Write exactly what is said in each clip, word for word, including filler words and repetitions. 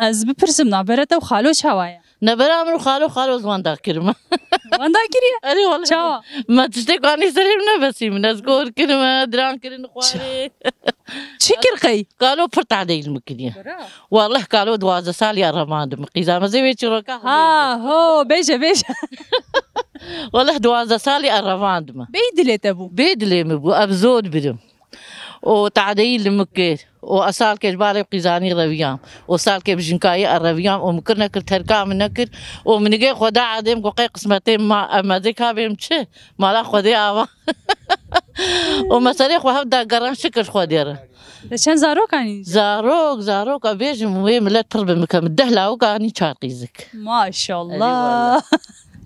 Ez bipirsim, navbera te û xalo çawa ye? Navbera min û xalo, xalo ez wenda kirime. Wenda kiriye? Erê wele. Çawa? Me tiştê kanî serê min nebesî min. Ez kor kirime, diran kirin xwarê. Çi kir qey? Kalo pir tadeyî li min kiriye. Bira. Wallah kalo duwazdeh salî ya revandim. Qîza me zê wê çîroka xwe Ha, ho, bêje, bêje. Wallah duwazdeh salî ya revandim. Bêyî dilê te bû? Bê dilê min bû. Ev zor birim. û tadeyî li min kir û ez salkê ji barê qîzanî reviyam û salkê bi jinkayî ez reviyam û min kir nekir terka min nekir û min nigê xwe da edêm ku qey qismetê ma, em ez ê ka bêm çi? Mala Xwedê ava. Û me serê xwe hev da geran şikir Xwedê re. Te çend zarok anî? Zarok, zarok, ez bêjim wê milet pir bi min ke min deh lawik anî çar qîzik. Maşallah.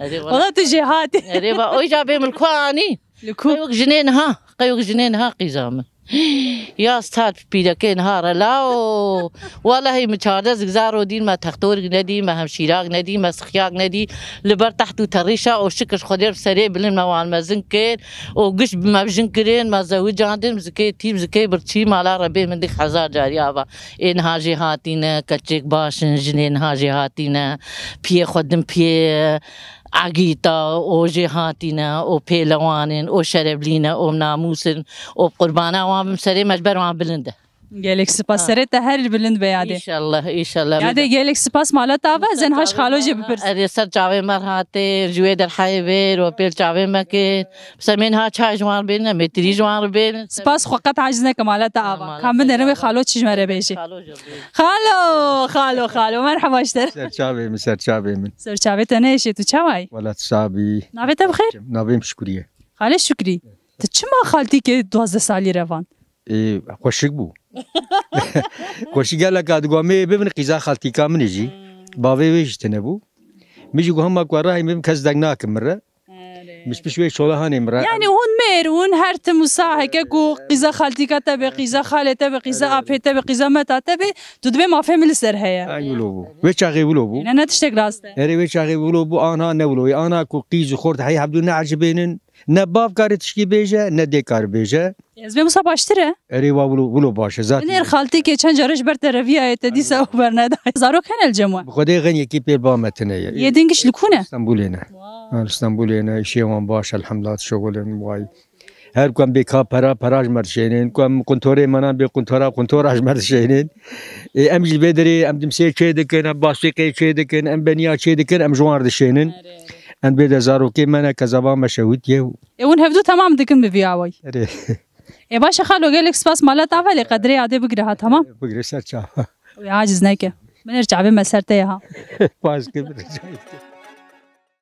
Erê wele. Erê wele. Wala tu jêhatî. Erê va, oy ca bê min li ku anî? Li ku? Qeyok jinê niha, qeyok jinê niha qîza min. Ya stad pîrekê niha re lao. Wallahî min çardeh zigzaro dîn me textorik nedî, me hemşîrak nedî, me sixyak nedî. Li ber teht û terîşa û şikir Xwedê bi serê bilind me wan mezin kir û giş bi me bijin kirin, me zewicandin, zikê tîp, zikê birçî, mala Rebê min dik hezar carî ava. Ê niha jê hatîne, keçêk baş in, jinê niha jê hatîne, piyê xwe din piyê Egîta û jê hatîne û pêlewan in û şerevlî ne û namûs in û bi qurbana wan bim serê me ji ber wan bilind e. Gelek spas. Ha. Serê te her bilind be yadê. Înşallah, înşallah. Yadê gelek spas mala te ava, ez ên haş xalo jê bipirsim. Erê ser çavê me hatê, ji wê derhayê vêr û pêl çavê me kir. Semên ha çay ji wan bêne, mêtirî ji wan bêne. Spas xwe qet aciz neke mala te ava. Mala te ava. Ka min derin wê xalo çi ji me re bêjê. Xalo jê bêjê. Xalo, xalo, xalo, merheba ji te re. Ser çavê min, ser çavê min. Ser çavê te neyêşê, tu çawa yî? Wela tu sabî. Navê te bi xêr? Navê min Şukrî ye. Xalê Şukrî, tu çima xaltîkê duwazdeh salî revand? Ê, xweşik bû. Xweşik gelek a digo, "Mê bibin qîza xaltîka min jî." Hmm. Bavê wê jî tune bû. Min jî got, "Hema ku rahî min kes deng nakin min re." Erê. Min ji pişt wê şola hanê min re. Yani hûn mêr, hûn her tim wisa heke ku qîza xaltîka te be, qîza xalê te be, qîza Erê. apê te be, qîza meta te be, tu dibê mafê min li ser heye. Ay wilo bû. Wê çaxê wilo bû. Ne, ne tiştek rast e. Erê wê çaxê wilo bû, anha ne wilo. Ana ku qîz û xort heyî hebdû ne ecibênin. Ne bav kare tişkî bêje, ne dê kare bêje. Ez bêm wisa baştir e. Erê wa wilo, wilo baş e. Zaten Binêr xaltîkê çend care ji ber te reviyaye te dîsa Erê. û bernedaye. Zarok hene li cem we? Bi Xwedê xen yekî pêl ba me tine ye. Yê din giş li ku ne? Stenbulê ne. Wow. Ha, li Stenbulê ne, îşê wan baş, elhamdulillah, şixulin way. Her ku em bê ka pera, pera ji me dişênin. Ku em quntorê me nan bê quntora, quntora ji me dişênin. Ê, em jî vê derê, em dimsê çê dikin, em basîqê çê dikin, em beniya çê dikin, em ji wan re dişênin. Erê. Em bê de zarokê me ne, kezava me şewitiye. Ê, hûn hevdû temam dikin bi vî awayî. Erê. Ê, baş e xalo, gelek spas mala te ava, lê qedrê yadê bigire ha, tamam? Bigire ser çava. Wê aciz neke. Binêr çavê me ser te ye ha. Baş kir, bigire.